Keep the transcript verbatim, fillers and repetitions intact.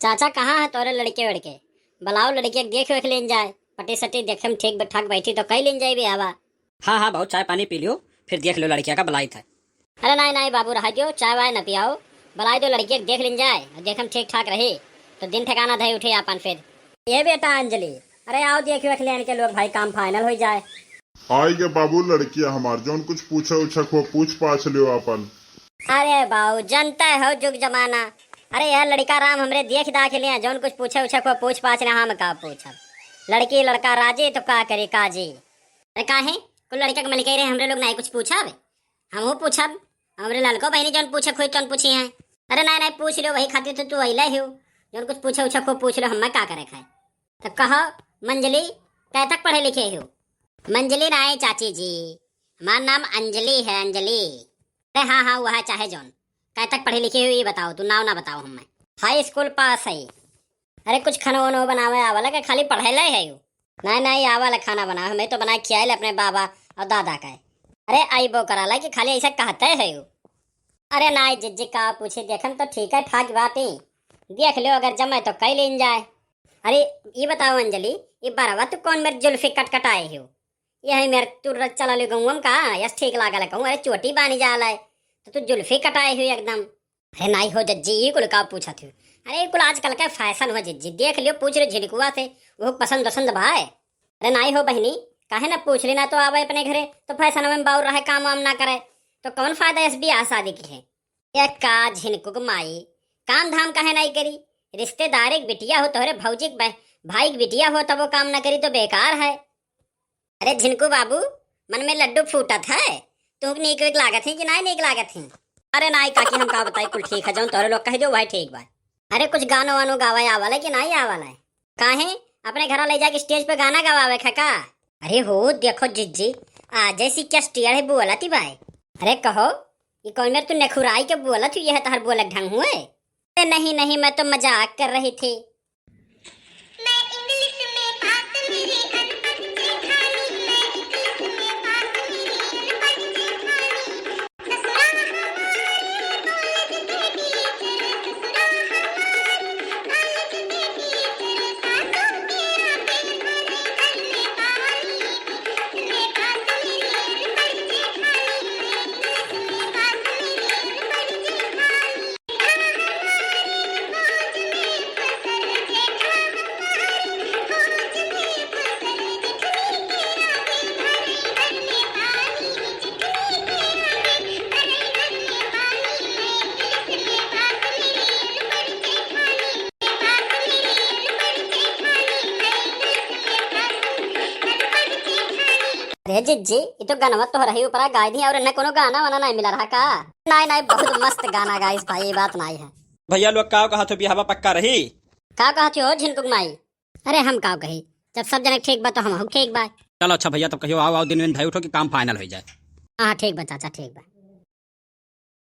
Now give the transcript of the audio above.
चाचा, कहाँ है तोरे लड़के वड़के? बुलाओ लड़किया के, देख वेख लेन जाए, पटी सटी देखे में ठीक ठाक बैठी तो कई लेन जाए बियाहवा। हाँ, हाँ, बहुत चाय पानी पी लियो, फिर देख लियो लड़किया का बुलाई था। अरे नाई, नाई बाबू, रहा दियो, चाय वाय न पियाओ, बुलाई दो लड़किया के, देख लेन जाए, देखे में ठीक ठाक रही, तो दिन ठिकाना धई उठे आपन फिर। ए बेटा अंजलि, अरे आओ, देखियो अखिलेन के लोग भाई, काम final होइ जाए। आइ गे बाबू लड़किया हमार, जौन कुछ पूछे उछे को पूछ पाछ लियो आपन। अरे बाऊ, जनते हो जुग जमाना। अरे यह लड़का राम हमरे देख दाख लिया, जौन कुछ पूछे उछे को पूछ पाछ लिया, हम का पूछब? लड़की लड़का राजी तो का करी काजी। अरे काहे? कुल लड़का के मलिक रहे, हमरे लोग नाई कुछ पूछब? हमहू पूछब, हमरे ललको बहिनी जौन पूछे खोई तौन पूछी हैं। अरे नाई, नाई, पूछ लियो, वही खातिर तो तू अइले हो, जौन कुछ पूछे उछे खूब पूछ लियो, हम्मे का करे खाए। तो कहो मंजली, कै तक पढ़े लिखे हो? मंजली नाई चाची जी, हमार नाम अंजलि है, अंजलि। अरे हाँ, हाँ, वह चाहे जौन। कै तक पढ़े लिखे हो ये बताओ, तू नाव ना बताओ हम्मे। High school pass है। अरे कुछ खाना वाना बनावे आवेला के खाली पढ़े ले है यू? नाई, नाई, आवेला खाना बनावे, मैं तो बनाए खियाइल अपने बाबा और दादा का। अरे आइबो कराला कि खाली ऐसा कहते है यू? अरे नाई जिज्जी, का पूछे, देखन तो ठीक है ठाक बात ही। देख लियो अगर जमे तो कई लेन जाए। अरे ये बताओ अंजलि, ये बरवा तू कौन मेर जुल्फी कट कटाए हो? यही मेर तू र-, चला ले गौवम का, यस ठीक लागल कहूँ, अरे चोटी बानी जाला है, तो तू जुल्फी कटाए हो एकदम। अरे नाई हो जज्जी, ई कुल का पूछत हो? अरे ई कुल आजकल का fashion हो जज्जी, देख लियो, पूछ लियो झिनकुआ से, वो पसंद वसंद भाए। अरे नाई हो बहिनी, काहे ना पूछ ली, ना तो आवे अपने घरे, तो fashion में बाउर रहे, काम वाम ना करे, तो कौन फायदा इस बियाह शादी के है? ये का झिनकुक माई, काम धाम काहे नाई करी? रिश्तेदार एक बिटिया हो, तोहरे भौजी के बह-, भाई के बिटिया हो, तब वो काम ना करी तो बेकार है। अरे झिनकू बाबू, मन में लड्डू फूटत है, तुहक नीक वीक लागत है कि नाई नीक लागत है? अरे नाई काकी, हम का बताई, कुल ठीक है, जौन तोहरे लोग कह दो वही ठीक बा। अरे कुछ गानो वानो गावे आवल है कि नाई आवल है? काहे, अपने घरा ले जाके stage पे गाना गवावे खा का? अरे हो देखो जिज्जी, आ जैसी क्या स्टेयर है बोलत ही बाय। अरे कहो, ये कौन मेर तू नखुराई के बोलत हुई है, तहर बोलक ढंग हुए? अरे नहीं नहीं, मैं तो मजाक कर रही थी। मैं English में बात मेरी अनपढ़ जेठानी, मैं English में बात मेरी अनपढ़ जेठानी। ससुरा हमारे कॉलेज के टीचर, ससुरा हमारे कॉलेज के टीचर, सासू के आके भरे घर में पानी। अरे जिज्जी, ई तो गनवा तोहरही ऊपरा गाय दी और इन्हें कोनो गाना वाना नाहीं मिला रहा का? नाहीं, नाहीं, बहुत मस्त गाना गाइस भाई, ये बात नाहीं है। भैया लोग का कहत हो, बियाहवा पक्का रही? का कहत हो झिनकुक माई? अरे हम का कही, जब सब जने ठीक बा तो हमहू ठीक बा। चलो अच्छा भैया, तब कहियो आओ, आओ दिन विन भाई उठो कि काम final होइ जाए। हाँ, ठीक बा चाचा, ठीक बा।